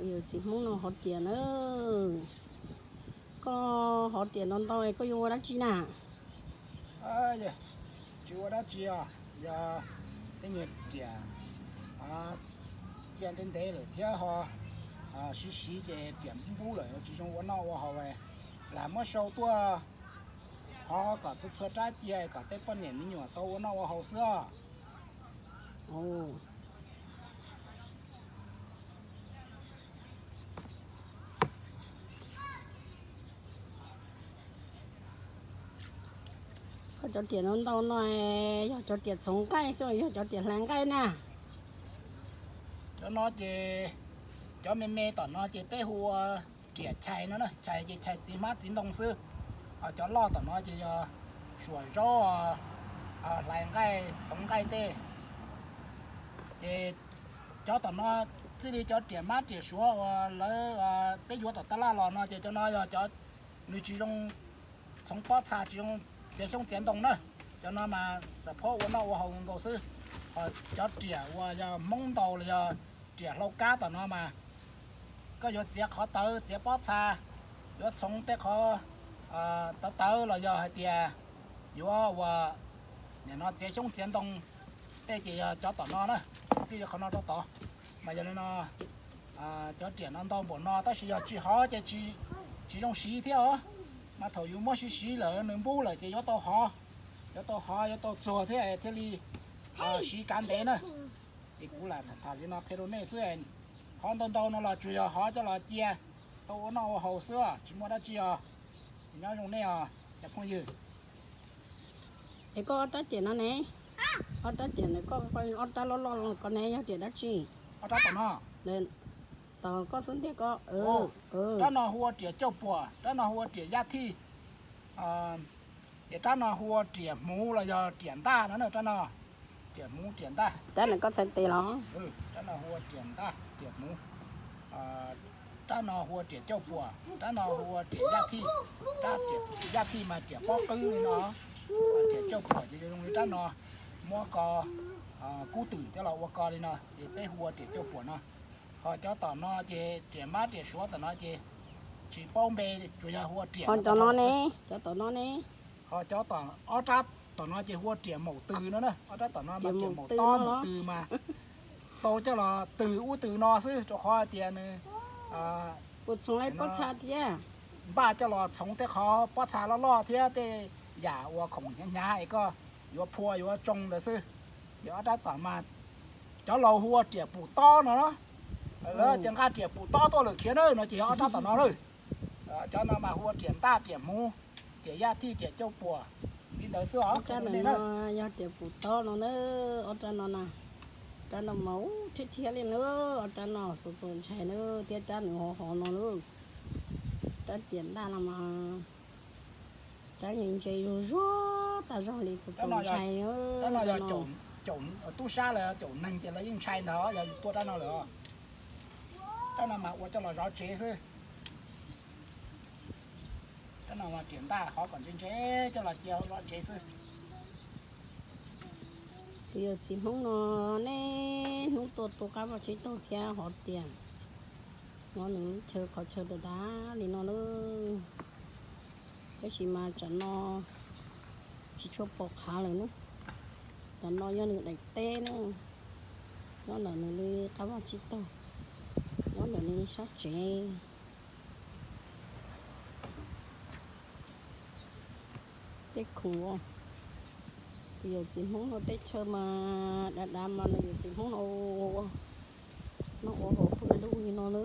Yawm txiv Hmoob no hov riam na. Koj hov riam ntau ntau koj yuav ua dab tsi na? Tsis ua dab tsi os, yog tej niag riam cia ntev ntev lawm thiab ho siv siv ces riam npub lawm tsis zoo ua noj ua haus, lam muab sau tuaj hov kom txhua txhua rab cia kom tej poj niam me nyuam tau ua noj ua haus xwb os. Koj cov riam no ntau no yog cov riam txhoov nqaij xwb los yog cov riam hlais nqaij na? Cov no ces, cov me me tom no ces peb hu ua riam chais no na, chais ces chais txiv hmab txiv ntoo xwb. Ho cov loj tom no ces yog suam zaub, hlais nqaij txhoov nqaij tej. Ces cov tom no txij li cov riam mab riam suav uas lawv, peb yuav tom tab laj los no ces cov no yog cov nws tsis zoo txhoov pob txha, tsis zoo txiav xyoob txiav ntoo na. Cov no mas xav phob ua noj ua haus nkaus xwb. Ho cov riam uas yog Hmoob ntau los yog riam hlau kab tom no mas koj yuav txiav qhov tawv txiav pob txha, yuav txhoov tej qhov tawv tawv los yog hais tias yuav ua nim no txiav xyoob txiav ntoo tej ces yog cov tom no na, txij li qhov no rau tod. Mas yog li no cov riam no ntau npaum no tab sis yog tsis hov ces tsis zoo siv thiab os. Mas thaum yus muab siv siv lawm nws npub lawm ces yuav tau hov, yuav tau hov yuav tau txuag thiab thiaj li siv kav ntev na. Es kuv lam tham li no qhia rau nej xwb. Hov ntau ntau no los tsuas yog hov coj los cia tau ua noj ua haus xwb, tsis muaj dab tsi os. Nyob zoo nej os cov phooj ywg. Es koj ob rab riam no ne, ob rab riam no koj, ob rab loj loj ko ne yog riam dab tsi? Ob rab tom no, tom koj xub ntiag ko. Rab no hu ua riam cauj puam, rab no hu ua riam yaj thij, ces rab no hu ua riam hmuv los yog riam ntaj no na, rab no. Riam hmuv riam ntaj. Rab no koj txhais tes los? Rab no hu ua riam ntaj riam hmuv. Rab no hu ua riam cauj puam, rab no hu ua riam yaj thij. Rab riam yaj thij mas riam pob qwb li no. Riam cauj puam ces zoo li rab no, muab ko kub twm coj los ua ko li no ces peb hu ua riam cauj puam no. Ho cov tom no ces riam mab riam suav tom no ces tsis paub npe, tsuas yog hu ua riam. Ho cov tom no ne, cov tom no ne? Ho cov tom, ob rab tom no ces hu ua riam maum tws no na, ob rab tom no mas riam maum tob maum tws mas tau coj los tws ub tws no xwb rau qhov hais tias nws puas txhoov pob txha thiab, npaj coj los txhoov tej qhov pob txha loj loj thiab tej yam uas khoom hnyav hnyav es koj yuav phua yuav tsoo ntawd xwb. Ces ob rab tom mas cov laus hu ua riam pum tob no, lawv tias nqa riam pum tob tuaj lawm khiav na no ces yog ob rab tom no lawm. Cov no mas hu ua riam ntaj riam hmuv, riam yaj thij riam cauj puam li ntawd xwb os. Yog riam pum tob no na, ob rab no na, rab no mas ub thiab thiab li na, ob rab no txaus txaus ntshai na, thiab rab nws hov hov no na, rab riam ntaj no mas rab ntse zuag zuag tas zog li, txaus txaus ntshai. Rab no yog caum tub sab los caum neeg ces lawv yeej ntshai ntag yog yus tua rab no lawm. Rab no mas ua coj los zov tsev xwb. Rab no mas riam ntaj hov kom ntse ntse coj los cia zov tsev xwb. Tus yawm txiv Hmoob no niaj hnub tuaj tua qab vaj tsib taug thiab hov riam. Nyob nws lub chaw qhov chaw dav dav li no na. Tab sis mas tsam no tsis tshua pom qhav lawm na. Tsam no yog nws daim teb na. Nyob ntawm nws li qab vaj tsib taug, nyob ntawm nws sab tsev. Tej khoom, tus yawm txiv Hmoob no teb chaws mas dav dav mas nws yawm txiv Hmoob no ua, noj ua haus pug dab dub li no na.